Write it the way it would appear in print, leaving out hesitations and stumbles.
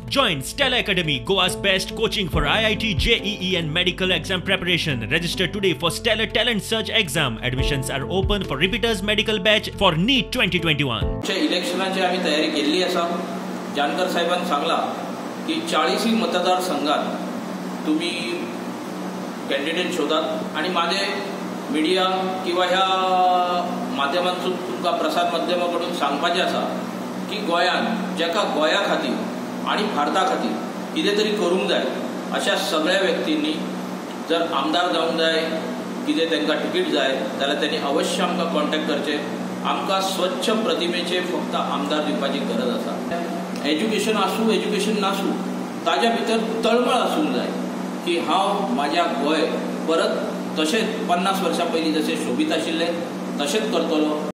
Join Stella Academy, Goa's best coaching for IIT, JEE and medical exam preparation. Register today for Stellar Talent Search exam. Admissions are open for repeaters medical batch for NEET 2021. इलेक्शनाची आमी तयारी केल्ली आसा. जानकर साहेबान सांगला की 40 मतदारसंघात तुम्ही candidate शोधात आणि माझे मिडिया किंवा ह्या माध्यमांतून तुमकां प्रसार माध्यमा कडून सांगपाचें आसा की गोंयांत जेका गोंया खातीर आणि भारता खातीर कितें तरी करूंक जाय अशा सगळ्या व्यक्तींनी जर आमदार जावंक जाय, कितें तांकां तिकीट जाय जाल्यार त्यांनी अवश्य आमकां कॉन्टॅक्ट करचें. आमकां स्वच्छ प्रतिमेचे फक्त आमदार दिवपाची गरज आसा. एज्युकेशन आसूं एज्युकेशन नासूं ताज्या भितर तळमळ आसूंक जाय की हांव म्हाज्या गोंय परत तशेंच 50 वर्सां पयलीं जशें शोबीत आशिल्लें तशेंच करतलो.